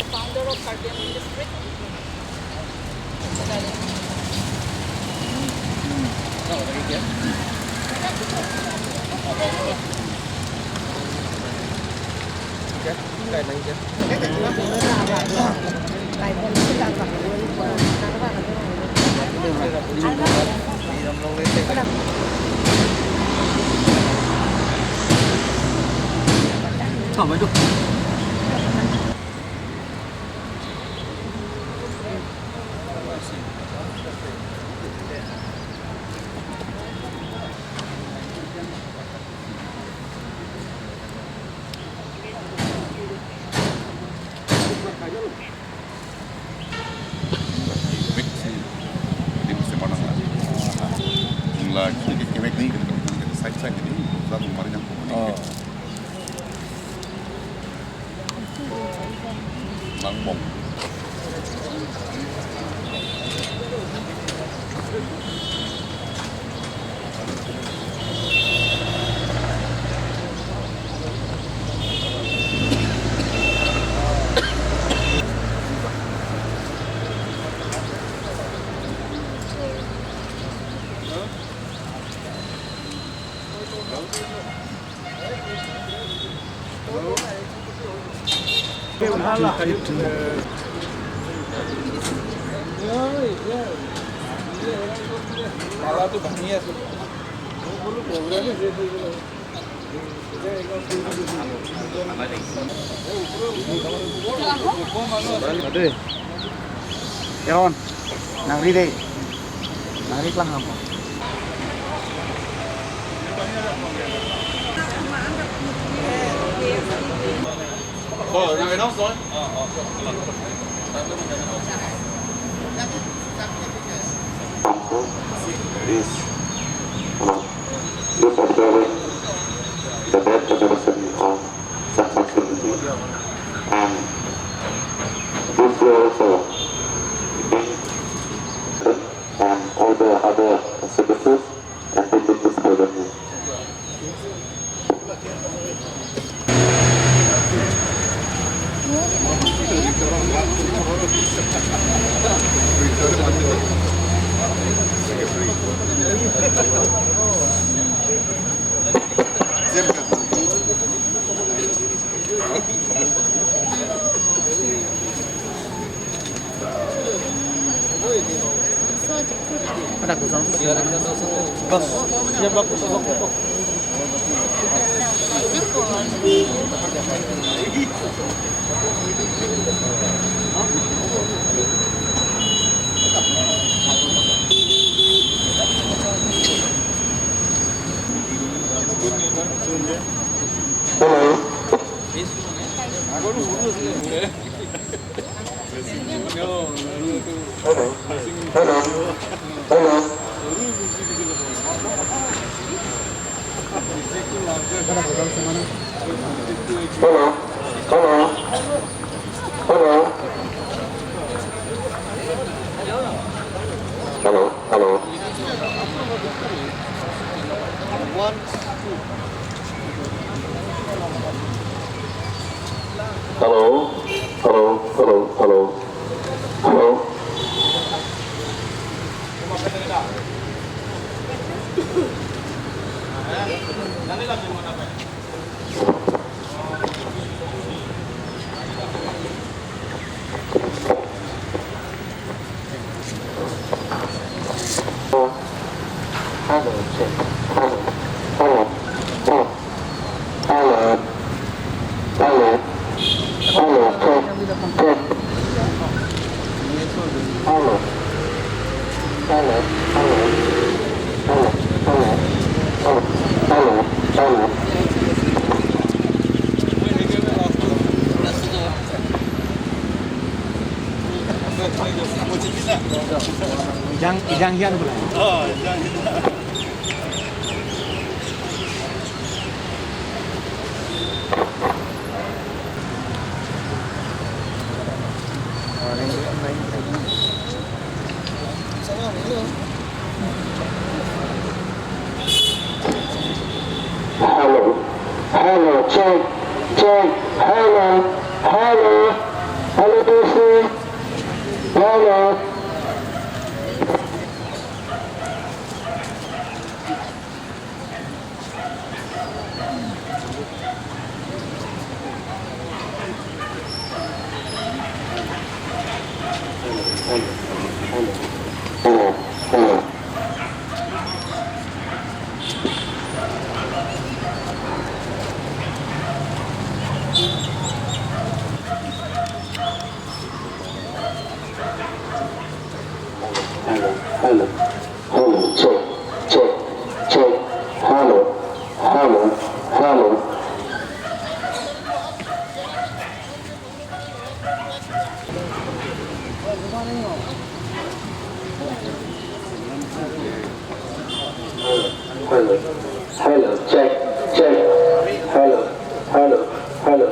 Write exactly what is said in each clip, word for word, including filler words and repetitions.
Founder of Karbi Anglong District. Kevek si, di musim panas lah. Jumlah kita kevek ni, kita side side ini, satu kemarin yang komunik. Oh. Langpong. Ade. Eron. Nangri dei. Nangri klang ham. Oh, nang enom son? Is, uh, is observing the death anniversary of Sir Martin Luther King. And this year also, being, and all the other services and building this program. Hello. Hello. Hello. Hello. Hello. Hello. Hello. Hello. Hello. One, two. Hello, hello, hello, hello, hello. Hello, check. Hello, hello, hello. Hello. Hello. Hello. Check. Check. Hello. Hello. Hello. Hello. Hello. Hello. Hello. Hello. Ejang, ejang hian pula. Oh, ejang hian. Hello, check, check. Hello, hello, hello.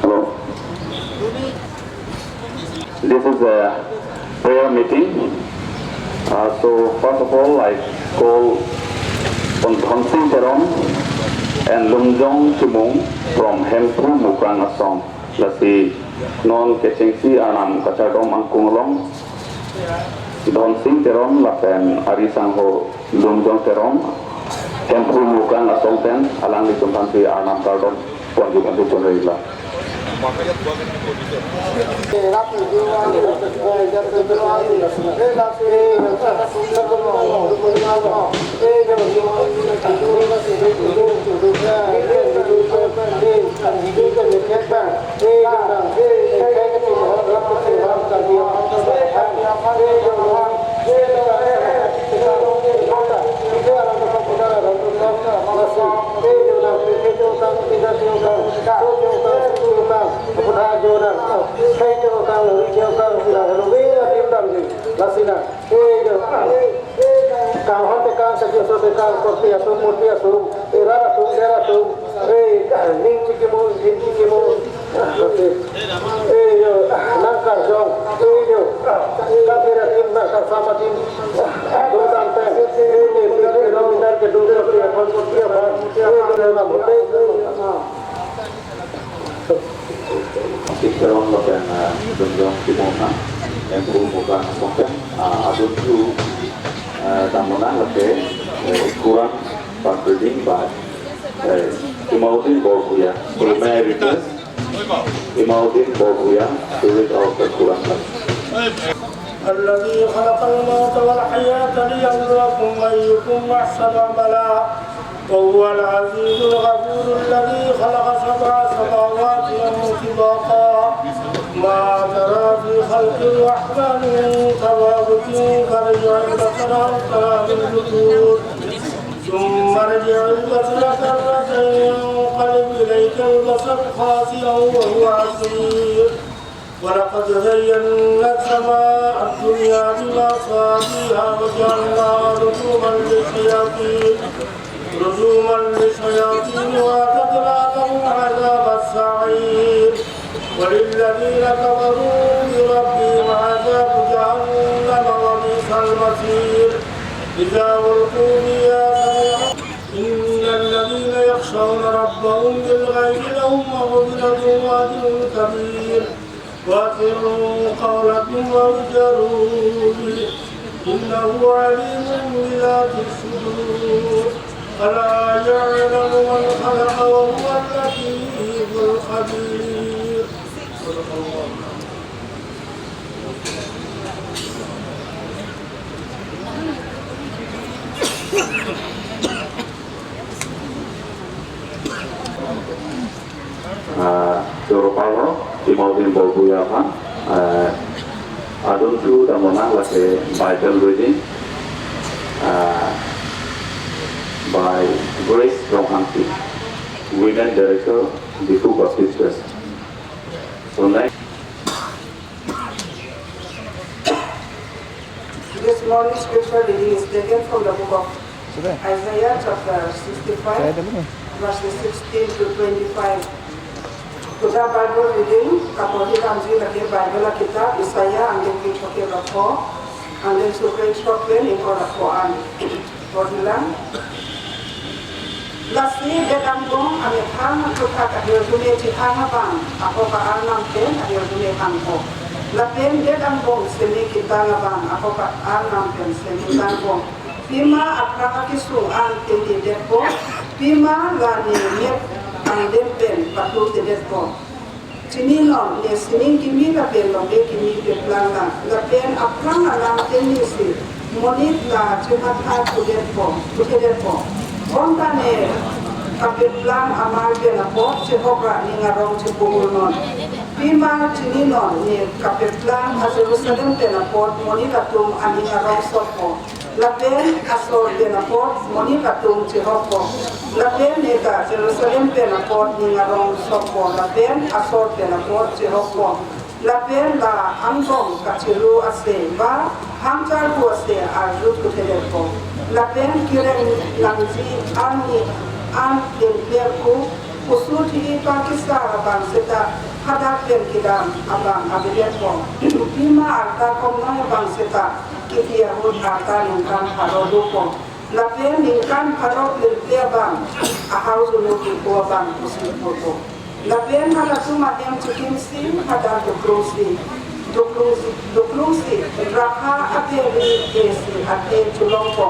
Hello. This is a prayer meeting. Uh, so first of all, I call on Dhonsing Teron and Lumjong Timung from Hemphu Mukrang Asong. Lasi non kechengsi Arnam kachardom angkung along Dhonsing Teron lapen ari sangho Lumjong Teron, Hemphu Mukrang Asong pen alanglitum aphansi Arnam kardom ponji aphansi chonrila. Kahon tekang, sakya so tekang, korte atum, murti atum, erat atum, der atum, eh, ning chikimo, ning chikimo, eh, yo, nang karjong, eh, yo, kafir atum, nang karsam atum, dodam pen, eh, yo, eh, yo, nang kedodam pen, eh, yo, eh, yo, nang hote. Sik Teron lapen, ah, Lumjong Timung, ah, Hemphu Mukrang Asong pen, ah, adunthu, ah, damnang lake, eh, Quran part reading by, eh, Imauddin Borpuya. So may I request Imauddin Borpuya to read out the Quran verse. الذي خلق الموت والحياة ليبلوكم أيكم أحسن عملا وهو العزيز الغفور. الذي خلق سبع سماوات طباقا ما ترى في خلق الرحمن من تفاوت فارجع البصر هل ترى من فطور ثم ارجع البصر كرتين ينقلب إليك البصر خاسئا وهو حسير. ولقد زينا السماء الدنيا بمصابيح وجعلناها رجوما للشياطين، رجوما للشياطين، وأعتدنا لهم عذاب السعير. وللذين كفروا بربهم عذاب جهنم وبئس المصير. إذا ألقوا فيها سمعوا إن الذين يخشون ربهم بالغيب لهم مغفرة وأجر كبير. وأسروا قولكم أو اجهروا به إنه عليم بذات الصدور. ألا يعلم من خلق وهو اللطيف الخبير. صدق الله. Ah, choro palo, Imauddin Borpuya aphan, ah, adunthu damnang lake Bible reading, ah, by Grace Ronghangpi, Women Director, Diphu Baptist Church. So next. This morning's scripture reading is taken from the book of Isaiah chapter sixty-five, verses sixteen to twenty-five. Toda Bible reading, kaporhi damji lake Bible akitap Isaiah angdeng kre throkkep ra pho, angdeng sirkep throkkep pen ingkoi ra pho an. Porhilang. Lasi det angbong amethang aphuthak ahirjume chethang abang akok arnam pen ahirjume hangko. Lapen det angbong seme ketang abang akok arnam pen seme tangko. Pima aphrang akesung an tengtedetpo. Pima la ne met angdeng pen patlutedetpo. Chininon ne sining kimi lapen longbe kimi peplang lang. Lapen aphrang alam tengnisi monit la chematha thudetpo, thudetpo. Bonta ne kapeplang amar pen apot chehok ra aning arong chepumulnon. Pima chininon ne kapeplang a Jerusalem pen apot monit atum aning arong sokpo. Lapen asor pen apot monit atum chehokpo. Lapen neta Jerusalem pen apot ning arong sokpo. Lapen asor pen apot chehokpo. Lapen la angbong kachiru ase ba hangcharpu ase arju thudetpo. Lapen kereng nangji arni an lingklerku pusu thi pakisar abang seta hadak pen kedam abang avedetpo. Pima arta komnoi abang seta kiti ahut arta ningkan pharo dopo. Lapen ningkan pharo plir abang ahau junu kipo abang pusi pupo. Lapen halatum ahem chikimsi hadak duklungsi, duklungsi, duklungsi drakma ate ri esi ate cholongpo.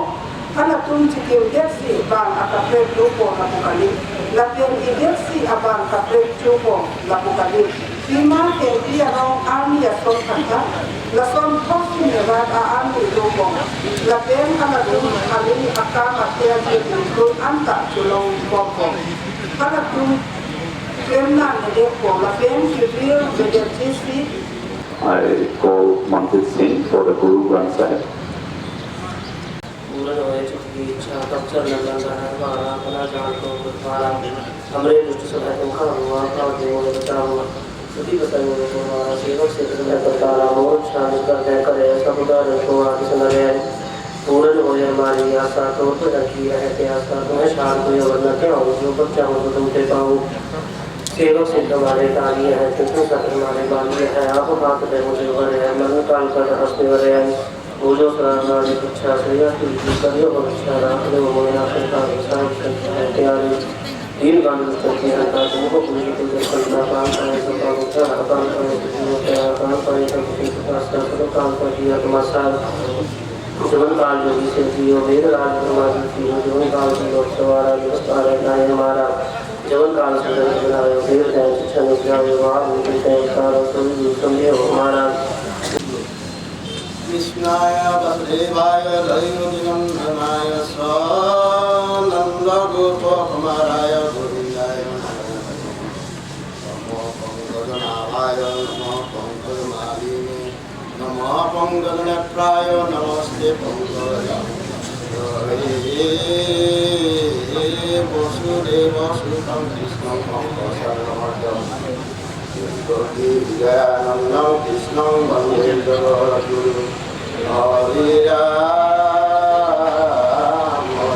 Halatum chikimdetsi bang akaprek dopo lapu kali. Lapen idetsi abang kaprek chopo lapu kali. Pima hempi arong arni ason kata, lason thok si merat a arni dopo. Lapen halatum kali akam ate aje bingkul anta cholong bompo. Halatum klemnang nedepo, lapen kivir bedetjisi. I call Manpreet Singh for the Guru Granth Sahib. पूर्ण होए चित्त की इच्छा, तब चरणन लंघन है हमारा, अपना जान को तुम्हारा। हमरे दुष्ट समय तुम कहाँ हुआ, कहाँ देव बचाओ। सती बताई वो तुम्हारा, सेवक से तुम्हें करतारा, मोर छान कर दे करे, सब उदार को आदि सुन रहे। पूर्ण होए हमारी आशा, तोर पर रखी रहे प्यासा, तुम्हें छान को यह वरना क्या हो, जो पर चाहो तो तुम पे पाओ। सेवक से तुम्हारे तारी है, तुम सब हमारे बानी है, आप हाथ दे मुझे वर है, मरण काल पर हंसने वर है। पूजो प्रार्थना दीक्षा श्रेया की विधि करियो भविष्य रात में वो मोया के साथ साथ संस्कृत तैयारी। दीन गान विस्तृति हंता तुमको पूजित दर्शन का पान पाए तो पावता, पान पाए तो जीवता, पान पाए तो किसी को पास का सब काम कर दिया तुम्हारा साथ। जीवन काल जोगी से जियो, वेद राज ब्रह्मा जी की हो, जीवन काल की लोक सवारा, दिवस पार है हमारा। जीवन काल सुंदर बनायो, वेद ज्ञान शिक्षा निद्रा विवाह, विद्या ज्ञान सारा, सभी संदेह हमारा। कृष्णाय वासुदेवाय जयोति नंदनाय स नंदगोपकुमाराय गोविंदाय नमः। नमो पंकजनाभाय नमो पंकजमालिने नमो पंकजनेत्राय नमस्ते पंकजाय। वसुदेव सुतं कृष्णं कंसचाणूरमर्दनं। गोपीविजयानन्दं कृष्णं वन्दे जगद्गुरुं। हरे राम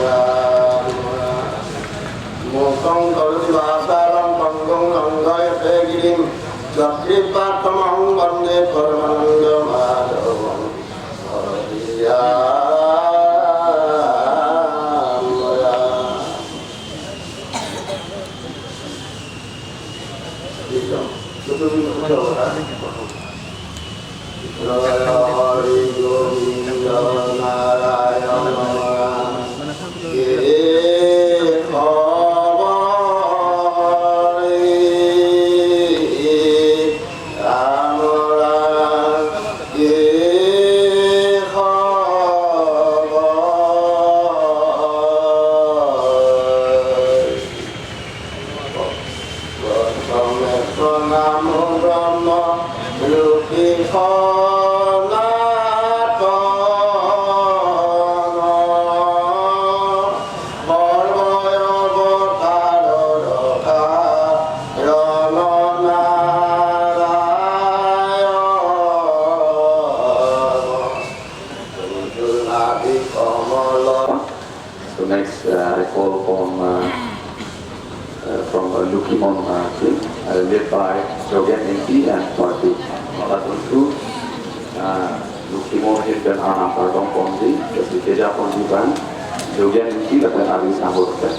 राम राम। मूकं करोति वाचालं पङ्गुं लङ्घयते गिरिं। यत्कृपात्तमहं वन्दे परमानन्दमाधवम्। हरे राम Ram. So next, uh, I call upon, uh, uh, from, uh, Lokhimon, uh, team, uh, led by Jogen M P and party. Latum tu, uh, Lokhimon hit dan Arnam kardom ponji, kasi keja ponji bang, Jogen M P lapen ari sambut pen.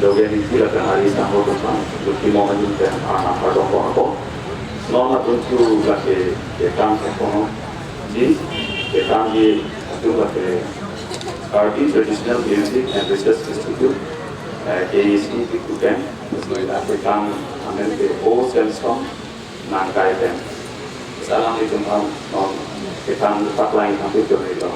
Jogen isi lake hari sangho tusang, luki mo hajin te ana kardom ko ako. Non atum chu lake ke kam se kono. Ji, ke kam ji atum lake Karbi Traditional Music and Research Institute, eh, K A C, Diphu camp, lake kam amen ke O Sensong nangkai pen. Salam itu mau non kita paklai nanti ke itu.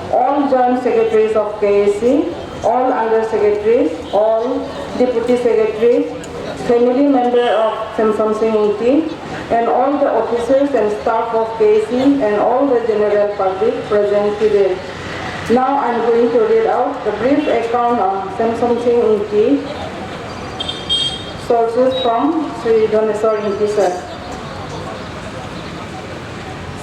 All joint secretaries of K A C, all under secretaries, all deputy secretaries, family member of Semsonsing Ingti, and all the officers and staff of K A C, and all the general public present today. Now I'm going to read out the brief account on Semsonsing Ingti. Sources from Sri Dhaneswar Ingti sir.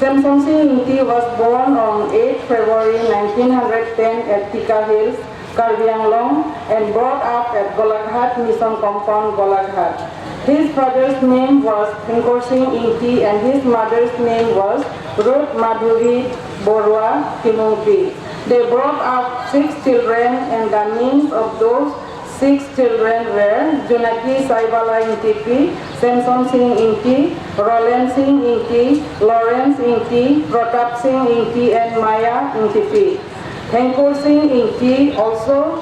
Semsonsing Ingti was born on eighth February nineteen hundred ten at Tika Hills, Karbi Anglong, and brought up at Golaghat Mission Compound, Golaghat. His father's name was Hengkorsing Ingti and his mother's name was Ruth Madhuvi Borua Timungpi. They brought up six children, and the names of those six children were Junaki Saibala Ingtipi, Semsonsing Ingti, Roland Sing Ingti, Lawrence Ingti, Pratap Sing Ingti, and Maya Ingtipi. Hengkorsing Ingti also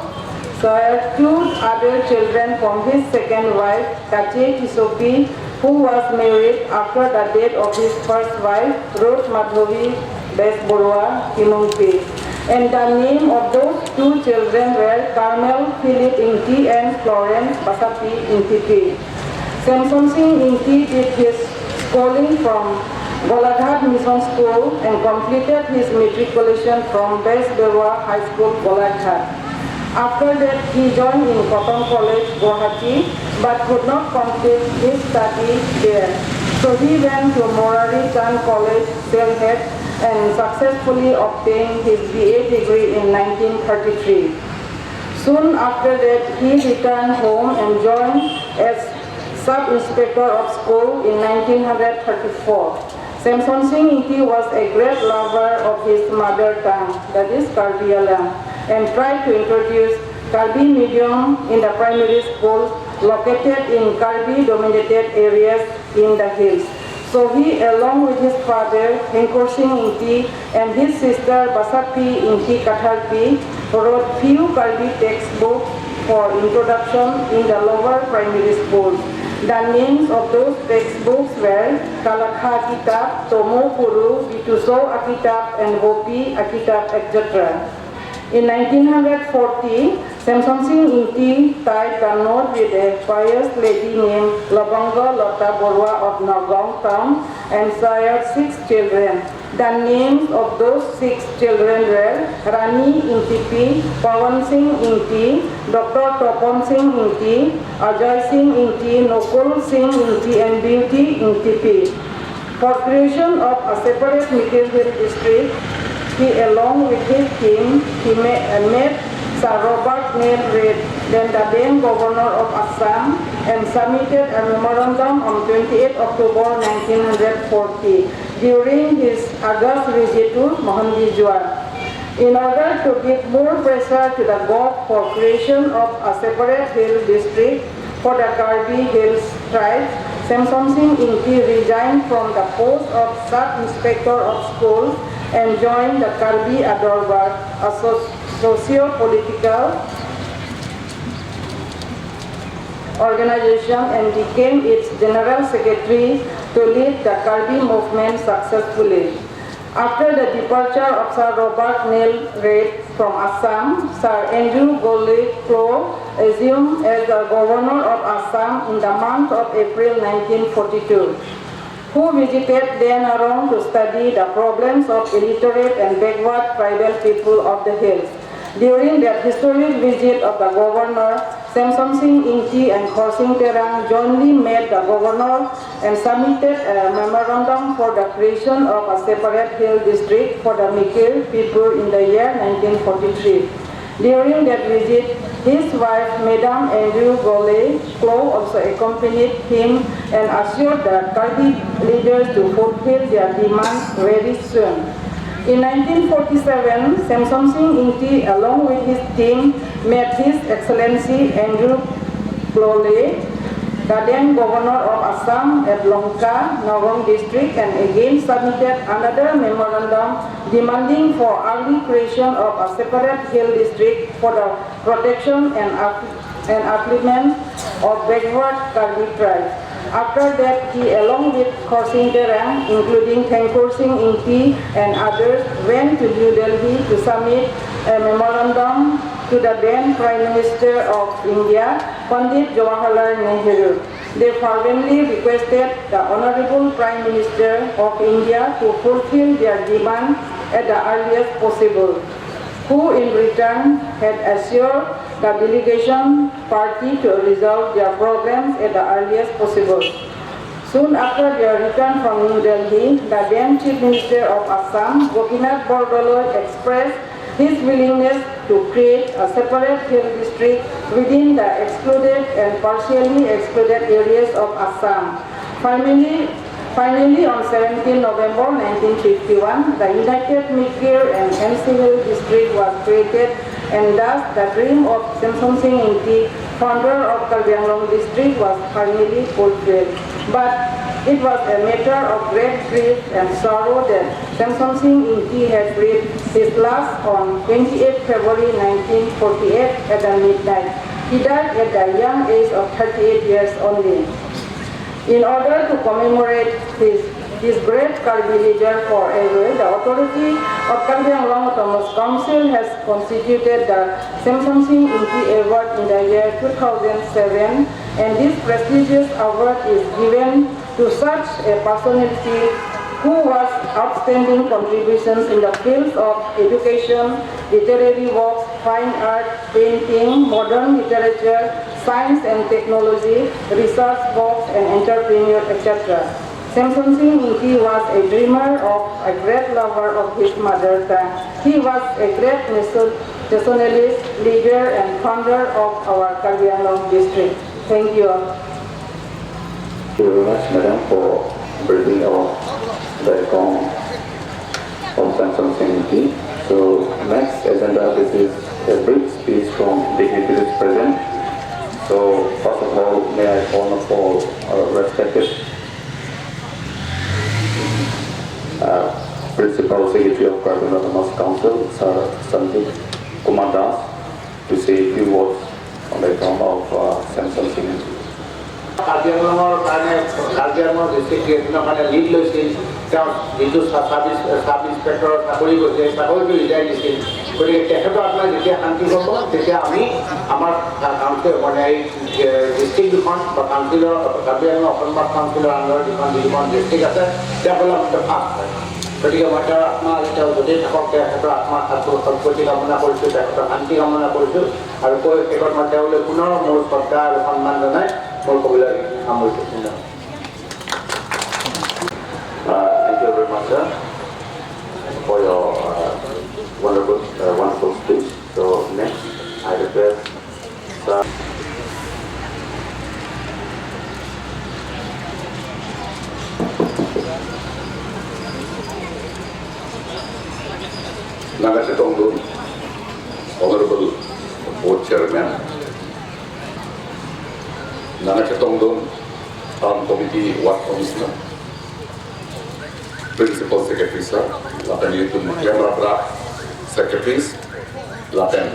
sired two other children from his second wife, Kache Tisopi, who was married after the death of his first wife, Ruth Madhovi Bes Borua Timungpi. And the name of those two children were Carmel Philip Ingti and Florence Basapi Ingtipi. Semsonsing Ingti did his schooling from Golaghat Mission School and completed his matriculation from Bes Borua High School, Golaghat. After that, he joined in Cotton College, Guwahati, but could not complete his study there. So he went to Morari Chand College, Sylhet, and successfully obtained his B A degree in nineteen thirty-three. Soon after that, he returned home and joined as Sub-Inspector of School in nineteen thirty-four. Semsonsing Ingti was a great lover of his mother tongue, that is Karbi Alang, and tried to introduce Karbi medium in the primary schools located in Karbi-dominated areas in the hills. So he, along with his father, Hengkorsing Ingti, and his sister Basapi Ingti Katharpi, wrote few Karbi textbooks for introduction in the lower primary schools. The names of those textbooks were Kalakha Kitab, Tomo Puru, Bituso Akitab, and Gopi Akitab, et cetera. In nineteen forty, Semson Sing Ingti tied the knot with a pious lady named Labanga Lata Barua of Nagaon town and sired six children. The names of those six children were Rani Ingtipi, Pawan Sing Ingti, Doctor Topon Sing Ingti, Ajay Sing Ingti, Nokul Sing Ingti, and Beauty Ingtipi. For creation of a separate Mikir Hill district, he along with his team, he ma-, uh, met Sir Robert Neill Reid, then the then governor of Assam, and submitted a memorandum on twenty-eighth October nineteen forty during his August visit to Mohondijua. In order to give more pressure to the Gok for creation of a separate hill district for the Karbi Hills tribe, Semson Sing Ingti resigned from the post of Sub Inspector of Schools and joined the Karbi Adorbar, a so-, socio-political organization, and became its general secretary to lead the Karbi movement successfully. After the departure of Sir Robert Neill Reid from Assam, Sir Andrew Golley Clow assumed as the governor of Assam in the month of April nineteen forty-two, who visited Denarong to study the problems of illiterate and backward tribal people of the hills. During that historic visit of the governor, Semson Sing Ingti and Khorsing Terang jointly met the governor and submitted a memorandum for the creation of a separate hill district for the Mikir people in the year nineteen forty-three. During that visit, his wife, Madam Andrew Golley Clow, also accompanied him and assured the Karbi leaders to fulfill their demands very soon. In nineteen forty-seven, Semson Sing Ingti, along with his team, met His Excellency Andrew Golley, the then governor of Assam, at Lanka, Nagaon district, and again submitted another memorandum demanding for early creation of a separate hill district for the protection and up-, and upliftment of backward Karbi tribes. After that, he, along with Khorsing Terang, including Thangkhor Sing Ingti and others, went to New Delhi to submit a memorandum to the then Prime Minister of India, Pandit Jawaharlal Nehru. They fervently requested the Honorable Prime Minister of India to fulfill their demand at the earliest possible, who in return had assured the delegation party to resolve their problems at the earliest possible. Soon after their return from New Delhi, the then Chief Minister of Assam, Gopinath Bordoloi, expressed his willingness to create a separate hill district within the excluded and partially excluded areas of Assam. Finally, finally, on seventeenth November nineteen fifty-one, the United Mikir and M C Hill District was created, and thus the dream of Semson Sing Ingti, founder of Karbi Anglong District, was finally fulfilled. But it was a matter of great grief and sorrow that Semson Sing Ingti had breathed his last on twenty-eighth February nineteen forty-eight at the midnight. He died at the young age of thirty-eight years only. In order to commemorate his, this great Karbi leader forever, the authority of Karbi Anglong Autonomous Council has constituted the Semson Sing Ingti Award in the year two thousand seven, and this prestigious award is given to such a personality who was outstanding contributions in the fields of education, literary works, fine art, painting, modern literature, science and technology, research works, and entrepreneur, et cetera. Semson Sing Ingti was a dreamer of a great lover of his mother tongue. He was a great nation-, nationalist, leader, and founder of our Karbi Anglong district. Thank you all. Thank you very much, madam, for briefing about the account of Semson Sing Ingti. So, next agenda, this is a brief speech from dignitaries present. So, first of all, may I call upon our respected, uh, Principal Secretary of Karbi Anglong Autonomous Council, Sir Sandeep Kumar Das, to say a few words on the account of, uh, Semson Sing Ingti. Karbi আংলঙৰ কাৰণে, কাৰ্বি আংলং ডিষ্ট্ৰিক্ট ক্ৰিয়েশ্যনৰ কাৰণে লিড লৈছিল তেওঁ যিটো চা-, চাব ইন্স-, চাব ইন্সপেক্টৰৰ চাকৰি কৰিছে, সেই চাকৰিটো ৰিজাইন দিছিল। গতিকে তেখেতৰ আত্মা যেতিয়া শান্তি হ'ব, তেতিয়া আমি আমাৰ কাউন্সিল, মানে, এই, এ, ডিষ্ট্ৰিক্ট দুখন বা কাউন্সিলৰ, কাৰ্বি আংলং অট'নমাছ কাউন্সিলৰ আণ্ডাৰত যিখন, যিখন ডিষ্ট্ৰিক্ট আছে, ডেভেলপমেণ্টৰ ফাষ্ট হয়। গতিকে মই তেওঁৰ আত্মা আজি তেওঁ য'তেই থাকক, তেখেতৰ আত্মাৰ সদ্গ-, সদ্গতি কামনা কৰিছোঁ, তেখেতৰ শান্তি কামনা কৰিছোঁ। আৰু কৈ শেষত মই তেওঁলৈ পুনৰ মোৰ শ্ৰদ্ধা আৰু সন্মান জনাই মোৰ কবিতাখিনি সামৰিছোঁ। ধন্যবাদ। Uh, thank you very much, sir, for your, uh, wonderful, uh, wonderful speech. So next, I request, sir. Nangkachetongdun, Honorable Board Chairman, nangkachetongdun, Town Committee, Ward Commissioner, Principal Secretary sir, lapen itum keklem raprap secretaries, lapen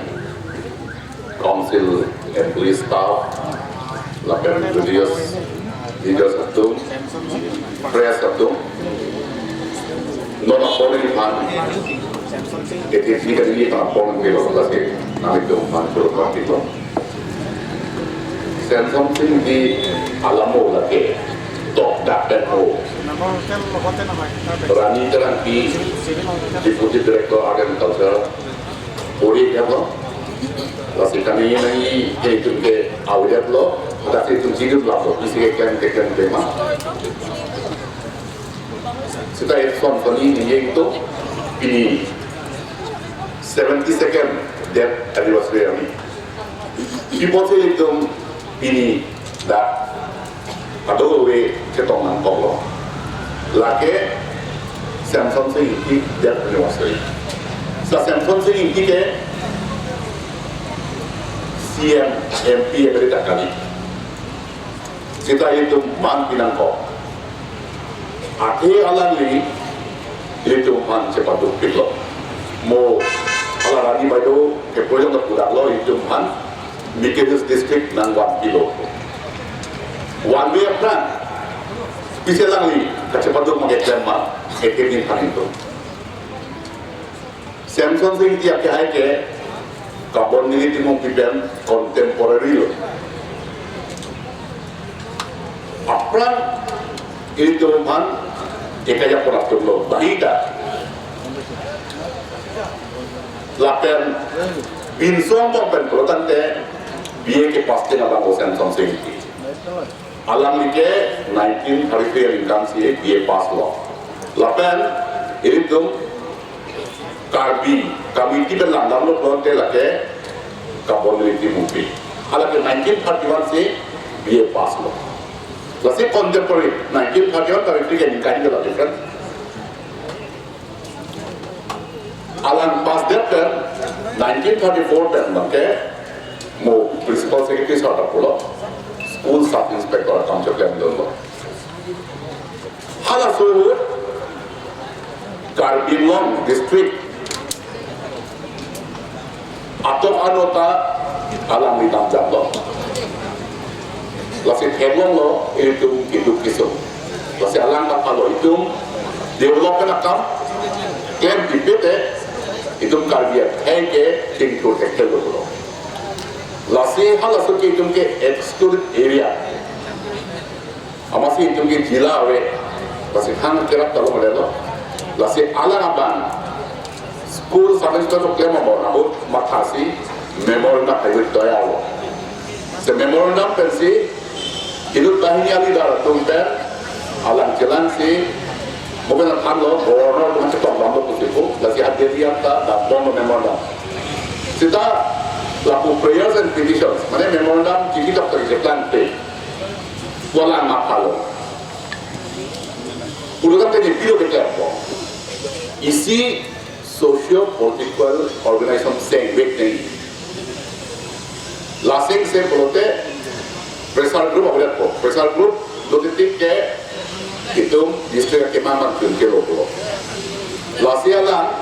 council employee staff, lapen religious leaders atum, press atum, non apon aphan, eti eti kali ini apon pilo, lasi nangtum aphan puro pilo. Semsonsing Ingti alamo lake tokdak pen ho. Rani Terangpi, Deputy Director Art and Culture, puri dia lo. Lasi kami nangji ke itum ke awet lo, lasi itum jidum lo, isi ke klem ke klem tema. Seta Semsonsing Ingti atum pini seventy second death anniversary ami. Pi apotsi itum pini dak kadokave chetong nangkoklo. Lake Semsonsing Ingti death anniversary. Seta Semsonsing Ingti ke C M, M P, M L A ta kali. Seta itum man pinangkok. Athe alangli ilitum aphan chepadukpiklo. Mo hala Rani Baideo ke pojong ta pudaklo, ilitum aphan Mikir Hills District nangvanpilo. Vanve aphrang, pisi alangli kachepaduk ma keklem ma, eketin aphan itum. Semsonsing Ingti akehai ke Kabon Neli Timungpi pen contemporary lo. Aphrang ilitum aphan ekaya pura turlo, bahita. Lapen pinso angbong pen pulotangte B A kepass abang lo Semsonsing Ingti. Alangli ke nineteen thirty-three aningkan si B A pass lo. Lapen ilitum Karbi committee pen langdamlo pulote lake Kabon Neli Timungpi. Halake nineteen thirty-one si B A pass lo. Lasi contemporary, nineteen thirty-one thirty-three ke aningkan ke la different. Alang pass det pen nineteen thirty-four pen abangke mo principal secretary sar ta pulo, school sub inspector akam cheklemdunlo. Halaso ahut Karbi Anglong district atok ano ta alangli damjaplo. Lasi theklonglo ilitum keduk kesung. Lasi alang ta palo itum development akam klem pipete itum Karbi akhei ke chingthur thekthe lo pulo. Lasi halaso ke itum ke excluded area. Amatsi itum ke jila ave. Lasi hang kerap ta longle lo. Lasi alang abang school sub inspector keklem abang ahut mathasi memorandum hybrid toya lo. Si memorandum pensi inut banghini a-leader atum pen alang chelangsi mo pen thanlo, governor atum chetongdamlo pusi pu. Lasi ha Delhi anta dambomlo memorandum. Seta lapu prayers and petitions, mane memorandum chithi toktak cheplangte. Wala mathalo. Pulotangte ne pilo ke tepo. Isi socio political organization sengvek nangji. Lasengse pulote pressure group available. Pressure group do titik ke itum district ke mamang tun ke lo pulo. Lasi alang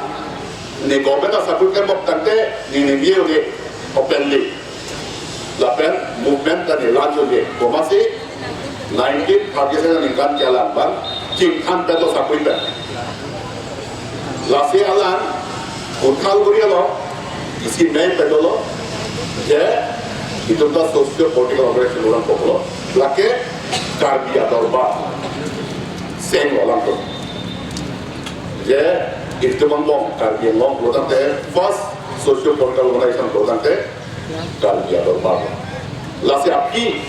ne government asabut ke mok tangte ne ne biyo ke openly. Lapen movement ta ne lanjut ke. Komatsi nineteen thirty-seven aningkan ke alang abang chingthan pado sakuri pen. Lasi alang Uthalguri along isi mei padolo, je itum ta socio political organization along koklo, lake Karbi Adorbar seng alangtum. Je itum angbong Karbi Anglong lo tangte first socio political organization lo tangte Karbi Adorbar. Lasi aphi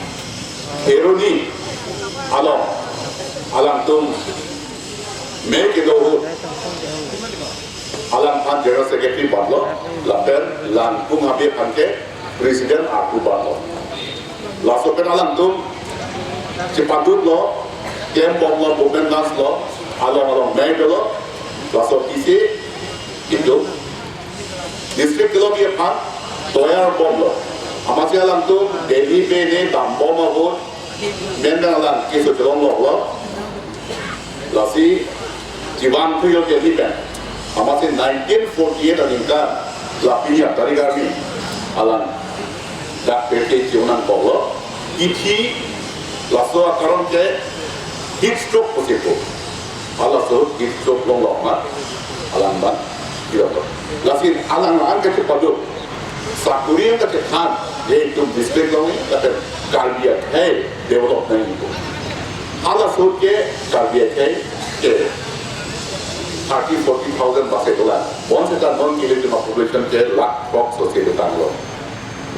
Kheroni along alangtum mei kedo ahut alangphan General Secretary banlo, lapen Langkung Habe aphan ke President ako banlo. Laso pen alangtum chepaduklo, klembomlo, movement dance lo, along along mei dolo, laso aphi si itum district kelongji aphan toyar bomlo. Amatsi alangtum Delhi pen ne dambom ahut, men alang keso chelong loklo. Lasi chevangthuilo Delhi pen. Amatsi nineteen forty-eight aningkan, la pini a tarik arni alang dak pete cheonang koklo. Kithi laso akaron ke heat stroke pusi pu. Halaso heat stroke longlok ma alang ban kirok. Lasi alang an kachepaduk, sakuri an kachethan, je itum district along ni, lapen Karbi akhei develop nangji pu. Halaso ke Karbi akhei ke thirty, forty thousand base dolang. Bonseta non ilitum a population ke lakh throk so si tanglo.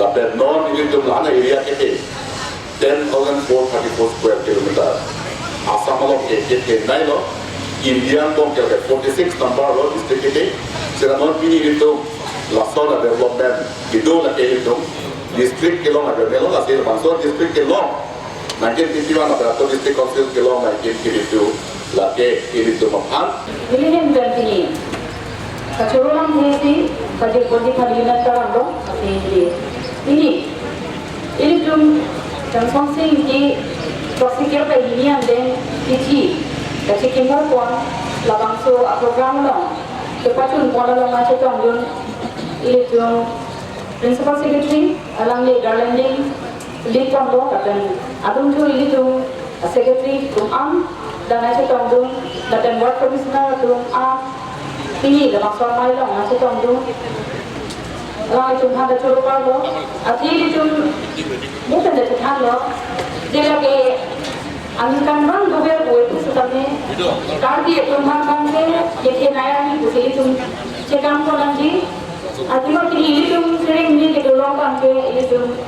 Lapen non ilitum la-an area ke ten thousand four thirty-four square kilometer. Assam along ke kethenei lo, India angbong ke forty-six number lo district ke. Seta non pini ilitum lason a development kedo lake ilitum district kelong a development lo, lasi bangso district kelong nineteen fifty-one a Barato District Council kelong nineteen fifty-two, lake ilitum aphan. Neli ahin pen pini kachoro lam he si kajir bodi khali na taram lo, asi di. Pini ilitum Semson Sing Ingti throksikep ra hini an deng kithi kachekimo pon labangso a program along kepachun pon along nangchetongdun ilitum Principal Secretary alangli Garlanding Lipon lo, lapen adung thu ilitum secretary atum an, dan nangchetongdun, lapen ward commissioner atum an, pini labangso amei along nangchetongdun. Alanglitum aphan ta choro parlo, athe ilitum mo pen ta chethanlo, je lake aningkanvang dover pu-e pusitame, Karbi atum aphan abang ke kethenei arni pusi ilitum chekam konangji. Athema pini ilitum Sereng ni kedo along abang ke ilitum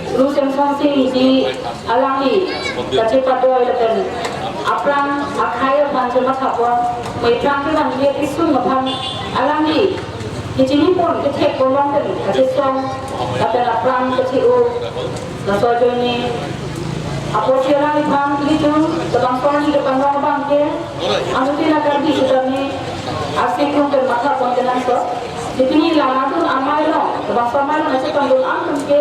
Ru Semson Sing Ingti alangli kachepado lapen aphrang akhei aphan chematha pon, mei aphrang kenangji kesung aphan alangli kechini pon kethek pon along pen kachesong lapen aphrang kache-o laso ajoine apotsi alangliphan ilitum labangso arni kepanong abang ke anuttin a Karbi sitame arsik rum pen matha pon kenangsot. Pini la-an atum amei along, labangso amei along nangchetongdun atum ke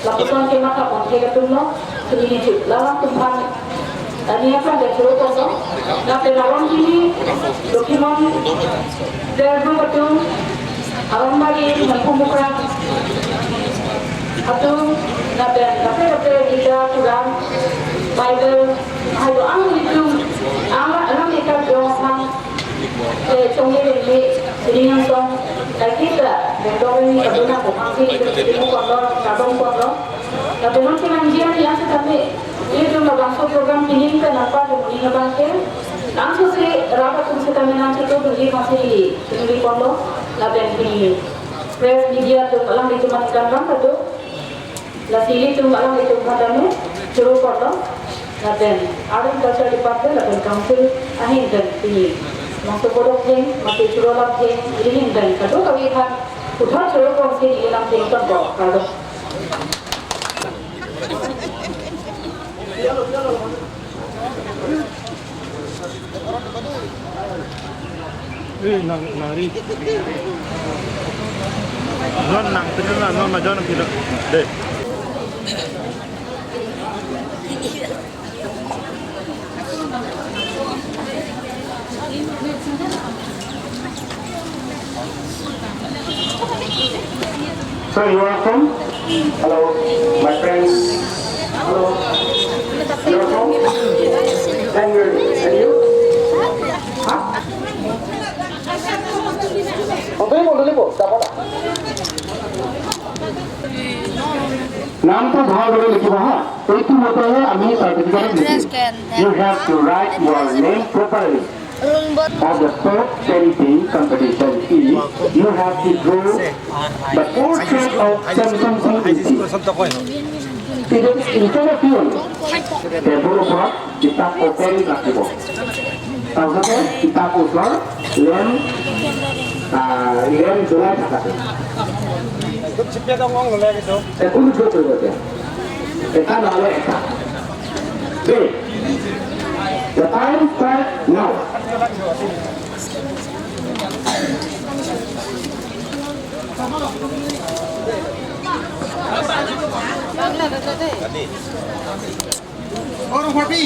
lapuson kematha pon ke atum lo, pini nijut la-an atum aphan ani aphan ke choro ponlo. Lapen aron kimi document, player group atum, aron bari, Mangpumukra atum, lapen kaprek kaprek Gita, Quran, Bible, haido ang ilitum, ang, ang ilitum jong sang, eh, chongni rengni, sining angsong, kaike ta, bendong rengni kaduna ko hangsi, ilitum kondo, kadong kondo. Lapen non kinangji an yang setame, ilitum labangso program pini pen apa demi abang ke, langsung si rapat atum setame nangchetongdunji hangsi, ilitum kondo, lapen pini press media atum alanglitum an kan ram patu. Lasi ilitum alanglitum aphan tame choro ponlo, lapen Art and Culture Department lapen Council ahin pen pini bangso kodok atheng, mate choro lam atheng, ili ahin pen kadokave aphan puthot choro ponsi ili lam atheng tongpo, kardom. Eh, nang, nang ri. Non nang, non, non, non, non, non, non. So you are from? Hello, my friends. Hello. You are from? Bangalore. And you? এই মণ্ডলীবোৰ, যাব না। নামটো ভালদৰে লিখিব হা। এইটো মতেহে আমি চাৰ্টিফিকেট দিম। You have to write your name properly. For the top painting competition is, you have to draw the portrait of Semson Sing Ingti. It is in front of you only. Table ওপৰত কিতাপ open ৰাখিব। তাৰপিছতে কিতাপ ওচৰ lamp, আহ, lamp জ্বলাই থাকাটো। একো নিশ্চয় কৰিব এতিয়া। এটা নহ'লে এটা। দেই। The time start now. Orang papi.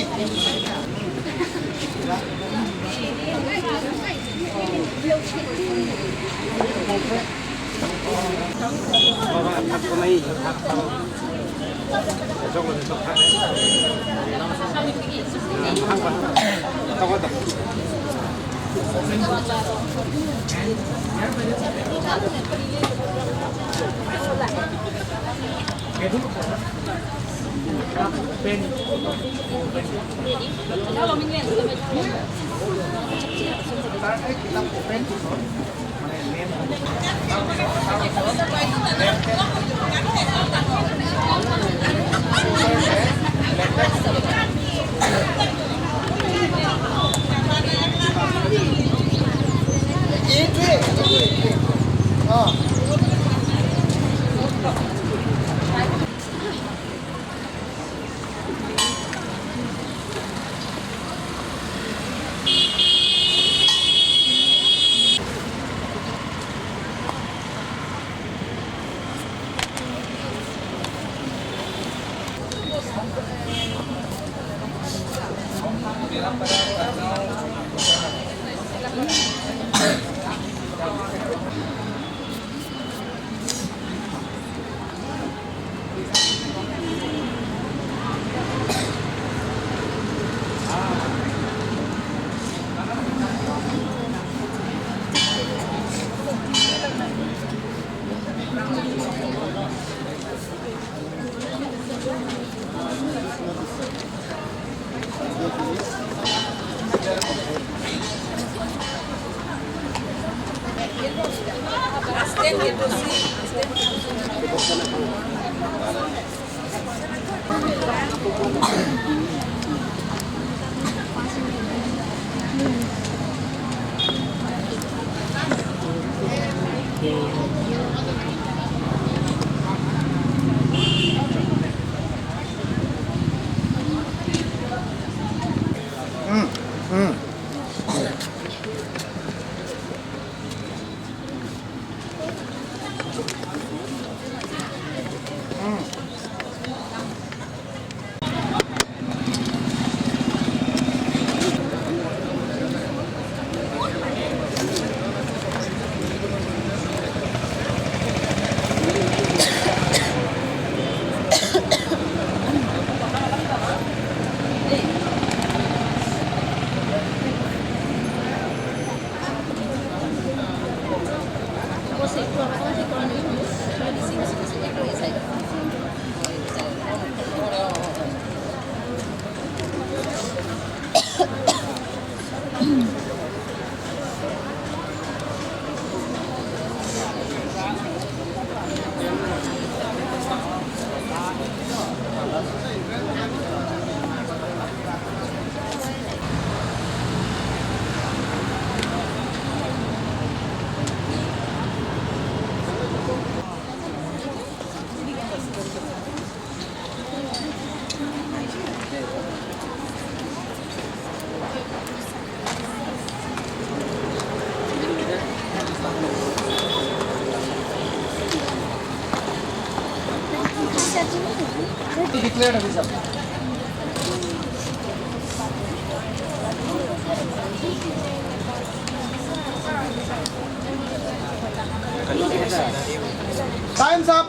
Time's up.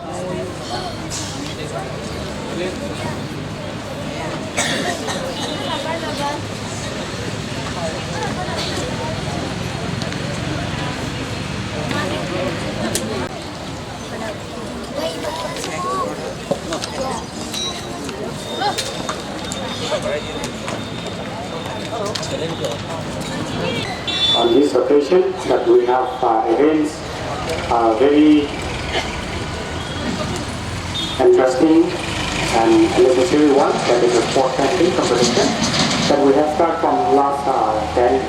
that we have uh, arranged a very interesting and necessary one, that is a sport painting competition that we have started from last uh, ten,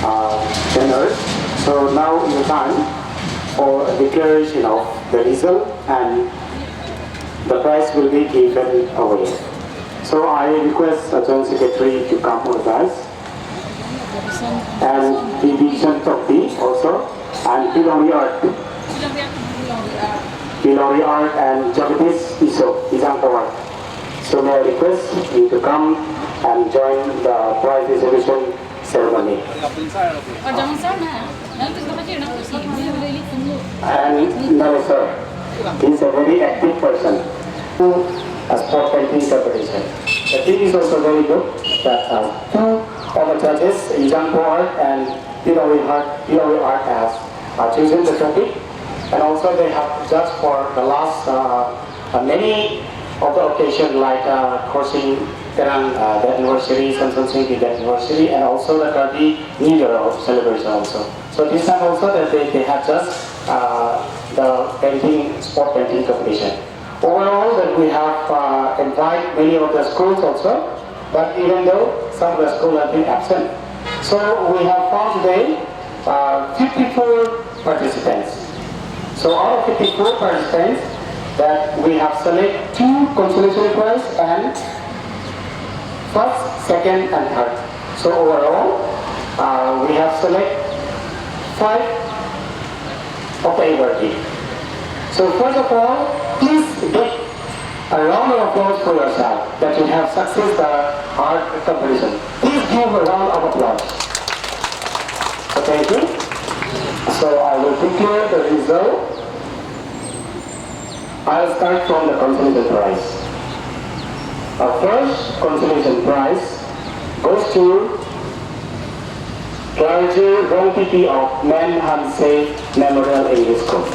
uh, ten years. So now is the time for declaration of the result, and the prize will be given away. So I request the Joint Secretary to come on the dais. And Division Tokbi also, and Pilongri Art. Pilongri Art and Jagdish Tisso, Ijangpo Art. So may I request you to come and join the prize distribution ceremony. And no, sir, he's a very active person. A sport painting competition. The theme is also very good. That uh, two of the judges, Ijangpo Art and Pilongri Art, Pilongri Art has uh, chosen the topic, and also they have judged for the last uh, uh, many of the occasion like uh, crossing Terang uh, death anniversary, Samson Singh death anniversary, and also the Karbi New Year celebration also. So this time also that they, they have just uh, the painting, sport painting competition. Overall, that we have uh, invite many of the schools also, but even though some of the school have been absent. So we have found today uh, fifty-four participants. So out of fifty-four participants, that we have select two consolation prize and first, second, and third. So overall, uh, we have select five of the awardee. So first of all, please give a round of applause for yourself that you have success the art competition. Please give a round of applause. So thank you. So I will declare the result. I'll start from the consolation prize. Our first consolation prize goes to Clergy Rongpipi of Men Hanse Memorial English School.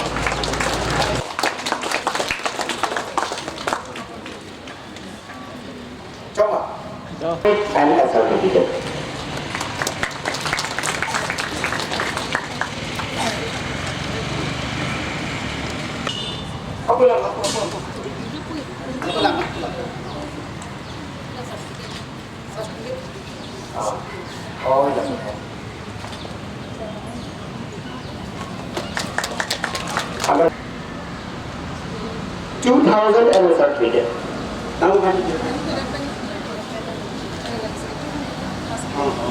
Choma. And a certificate. Ako lang, ako, ako, ako. Ako lang, ako lang. Ah. Oh, yeah. Ano? Two thousand and a certificate. Tama ba? Oo.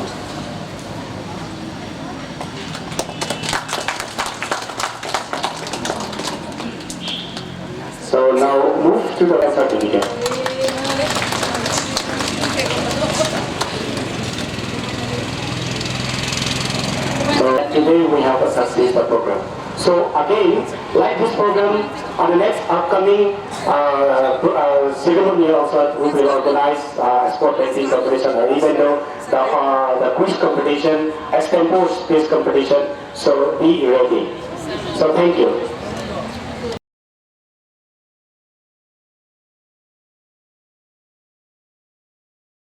So now move to the certificate. So today we have a successful program. So again, like this program, on the next upcoming uh, uh, ceremony also we will organize uh, a sport painting competition, or even though the, uh, the quiz competition, extempore quiz competition. So be ready. So thank you.